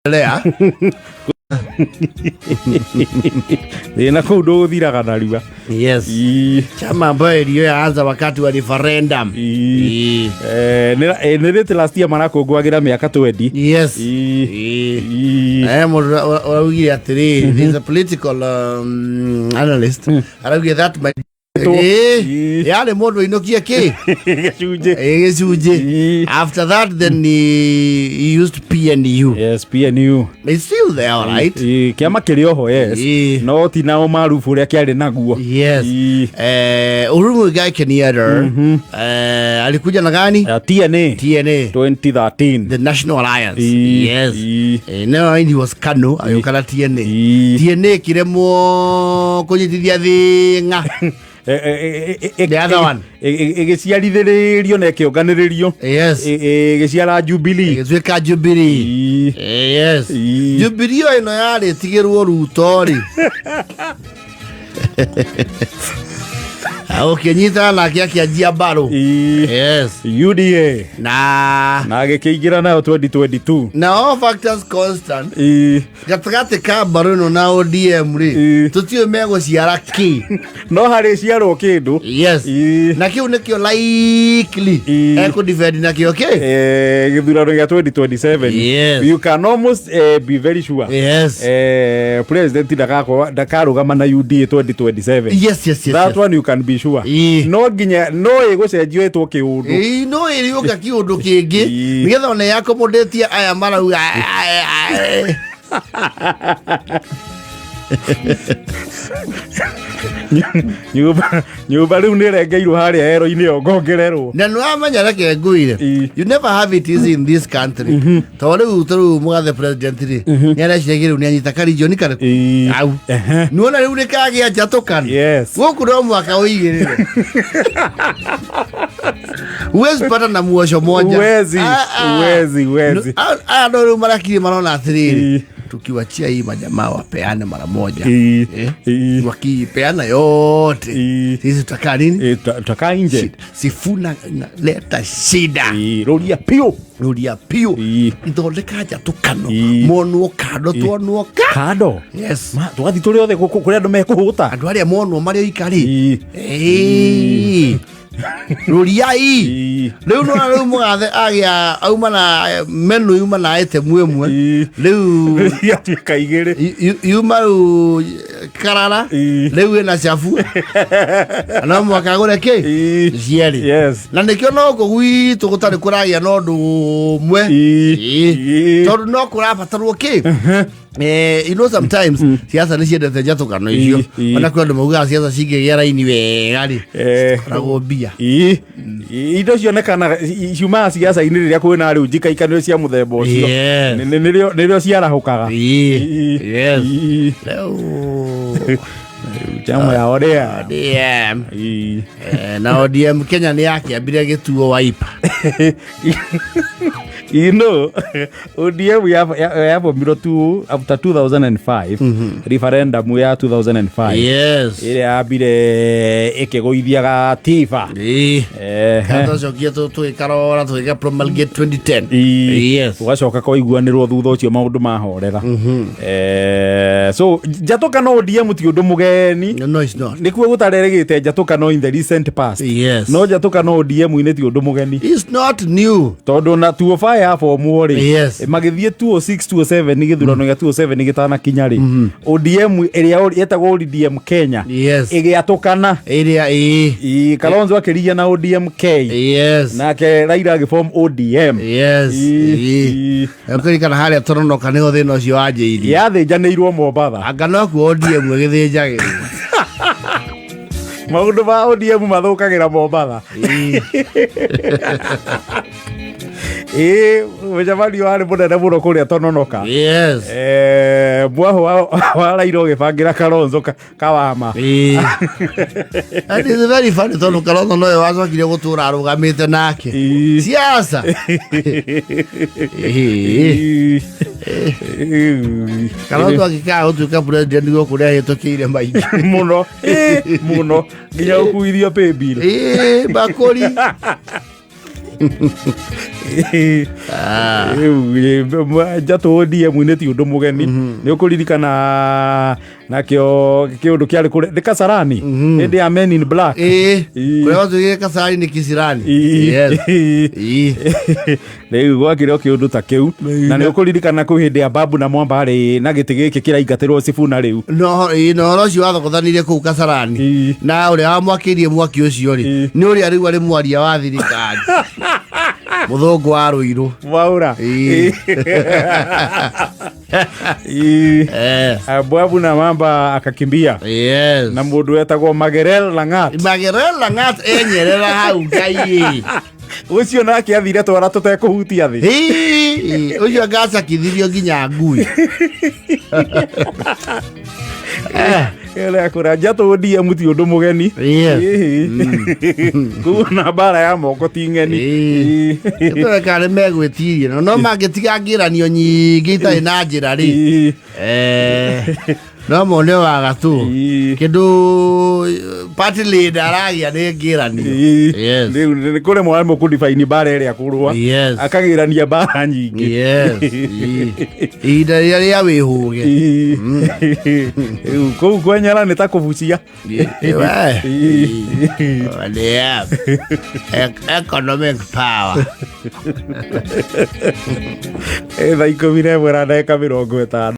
Lea. Thĩna kũu ndũgũthiraga narua. Yes. Ii. Chama ambayo iliyoanza wakati wa referendum. Ii. Ii. Eh, nĩ rĩtĩ last year marakũngũagĩra mĩaka 20. Yes. Ii. Ii. Ii. Eh, mũndũ ũraugire atĩrĩrĩ, there's a political analyst araugire that might Ii. yarĩ mũndũ ainũkie kĩ Gĩcunjĩ. Ĩ, gĩcunjĩ. Ii. After that then he used PNU. Yes, PNU. It's still there, all right? Ii, kĩama kĩrĩ oho, yes. Ii. No ti na ũmarubu ũrĩa kĩarĩ naguo. Yes. Ii. Uhuru Muigai Kenyatta alikuja na gani? TNA. TNA. 2013. The National Alliance. Ii. Yes. Ii. No, he was KANU, agĩũka na TNA. Ii. TNA ĩkĩremwo kũnyitithia thĩng'a. The other one. Ĩgĩciarithĩrĩrio na ĩkĩonganĩrĩrio. Yes. Ĩgĩciara Jubilee. Ĩgĩtuĩka Jubilee. Ii. Yes. Ii. Jubilee o ĩno yarĩ tigĩrwo Ruto rĩ. Ũkĩnyitana nake akĩanjia mbarũ. Ii. Yes. UDA. Na Na agĩkĩingĩra nayo 2022. na all factors constant Ii. gatagatĩ ka mbarũ ĩno na ODM rĩ Ii. tũtiũĩ megũciara kĩ. No harĩ ciarwo kĩndũ. Yes. Ii. Na kĩu nĩkĩo likely Ii. ekũdefend nakĩo kĩ. Gĩthurano gĩa 2027. Yes. You can almost be very sure. Yes. President ndagakorwo ndakarũgama na UDA 2027. Yes. That yes. one you can be sure. Ii. No nginya no ĩgũcenjio ĩtwo kĩũndũ. Ĩĩ, no ĩrĩũka kĩũndũ kĩngĩ Ii. nĩgetha ona yakomodĩtie aya marauga Nyũmba rĩu nĩ ĩrengeirwo harĩa ero-inĩ ĩyo ngongererwo. Na nĩwamenya, reke ngwĩre, Ii. you never have it easy in this country, tondũ rĩu tarĩu mũgathe president rĩ nĩ areciragia rĩu nĩ anyita karijoni karĩkũ Ii. au. Nĩwona rĩu nĩ kagĩa njatũkano. Yes. Gũkũ no mwaka ũigĩrĩre, huwezi pata na muosho moja. Huwezi, Ah, ah. huwezi, huwezi. Aya ndo rĩu marakiri marona atĩrĩrĩ, Ii. tukiwachia hii majamaa wapeane mara moja. Ii. Eh? Ii. Wakiipeana yote, Ii. sisi tutakaa nini? Tutakaa nje. Sifuna leta shida. Ii, rũria piũ. Rũria piũ. Ii. Ithondeka njatũkano. Ii. Monwo kando, tuonwo ka Kando. Yes. Tũgathiĩ tũrĩ othe kũrĩa andũ mekũhũta. Andũ arĩa monwo marĩ oika rĩ. Ii. Ĩĩ. Rũriai. Ii. Rĩu nona rĩu mũgathe agĩa auma na menu yuma na itemu ĩmwe. Ii. Rĩu Yatuĩka igĩrĩ. Yuma rĩu karara. Ii. Rĩu ĩna cabu no mwaka agũre kĩ. Ii. Cierĩ. Yes. Na nĩkĩo no gũkũ gwitũ gũtarĩ kũragĩa na ũndũ ũmwe. Ii. Ii. Ii. Tondũ no kũrabatarwo kĩ. You know sometimes siasa nĩ ciendete njatũkano icio. Ii, ii. Ona kwĩ andũ maugaga siasa cingĩgĩa raini wega rĩ, cikoragwo mbia. Ii. Indo cionekanaga ciumaga ciaca-inĩ rĩrĩa kwĩna rĩu njikaikanio cia mũthemba ũcio. Yes. Nĩrĩo ciarahũkaga. Ii. Ii. Yes. Ii. Rĩu Chama ya ODM. ODM. Ii. Na ODM Kenya nĩ yakĩambire gĩtuo Wiper. You know, ODM yabomirwo tu after 2005 referendum ya 2005 Yes. ĩrĩa yambire ĩkĩgũithia gatiba. Ii. Ehe. Twacokia tũgĩkarora tũgĩka promulgate 2010. Ii. Yes. Ũgacoka kwaiguanĩrwo thutha ũcio maũndũ mahorera. So njatũkano ODM ti ũndũ mũgeni. No, it's not. Nĩkuo gũtareregĩte njatũkano in the recent past. Yes. No njatũkano ODM-inĩ ti ũndũ mũgeni. It's not new. Tondũ na 205 yabomwo rĩ, Yes. magĩthiĩ 206 207, gĩthurano gĩa 207 gĩtanakinya rĩ, ODM ĩrĩa yetagwo ODM Kenya Yes. ĩgĩatũkana. Ĩrĩa ĩĩ. Ii, Kalonzo akĩrigia na ODM K. Yes. Nake Raila agĩform ODM. Yes. Ii, Ii. ii. Ũkĩririkana harĩa Tononoka nĩho thĩna ũcio wanjĩirie. Yathĩnjanĩirwo Mombatha. Anga nokuo ODM ĩgĩthĩnjagĩrwo. Maũndũ ma ODM mathũkagĩra Mombatha. Ii. Ĩĩ, mũcemanio warĩ mũnene mũno kũrĩa Tononoka. Yes. Mwahũ wa Raila ũgĩbangĩra Kalonzo kawama. Ĩĩ. And it's very funny tondũ Kalonzo nowe wacokire gũtũra arũgamĩte nake. Ĩĩ. Siasa. Ĩĩ. Ĩĩ. Kalonzo angĩkaga gũtuĩka president gũkũ nĩ ahĩtũkĩire maingĩ. Mũno. Ĩĩ, mũno nginya gũkuithio pay bill. Ĩĩ, bakũri. Rĩu, njatũ ODM nĩ ti ũndũ mũgeni. Nĩ ũkũririkana nakĩo kĩũndũ kĩarĩ kũrĩa nĩ Kasarani hĩndĩ ya Men in Black. Ĩĩ. Ĩĩ. Kũrĩa gwatuĩkire Kasarani nĩ Kisirani. Yes. Ĩĩ. Rĩu gwakire o kĩũndũ ta kĩu, na nĩ ũkũririkana kwĩ hĩndĩ ya Babu na Mwamba arĩ na gĩtĩ gĩkĩ kĩraingatĩrwo Sifuna rĩu. No ĩĩ, na ũhoro ũcio wathogothanire kũu Kasarani. Na ũrĩa wamwakĩirie mwaki ũcio rĩ, nĩ ũrĩa rĩu arĩ mwaria wa thirikari, mũthũngũ wa Rũirũ. Mwaura. Ĩĩ. Ĩĩ. Eh. Babu na Mwamba akakimbia na mũndũ wetagwo Magerel Langat. Magerel Langat enyerera hau ngai. Ũcio nake athire twara tũtekũhutia thĩ. Ĩĩ, ũcio ngacakithirio nginya ngui. Kũra njatũ ODM ti ũndũ mũgeni. Koguo na mbara ya moko ti ng'eni. Tũreka nĩ megwĩtiria no mangĩtiga ngĩranio nyingĩ itarĩ na njĩra rĩ, no mone wagatũ kĩndũ party leader aragĩa nĩ ngĩranio. Yes. Rĩu nĩ kũremwo aremwo kũdifaini mbara ĩrĩa kũrũa. Akagĩrania mbara nyingĩ. Yes. Ĩĩ. Ihinda rĩrĩa rĩa wĩhũge. Rĩu kũu kwenyera nĩ ta kũbucia. We. Yeah. Economic power. Thaa 11 na ndagĩka 50.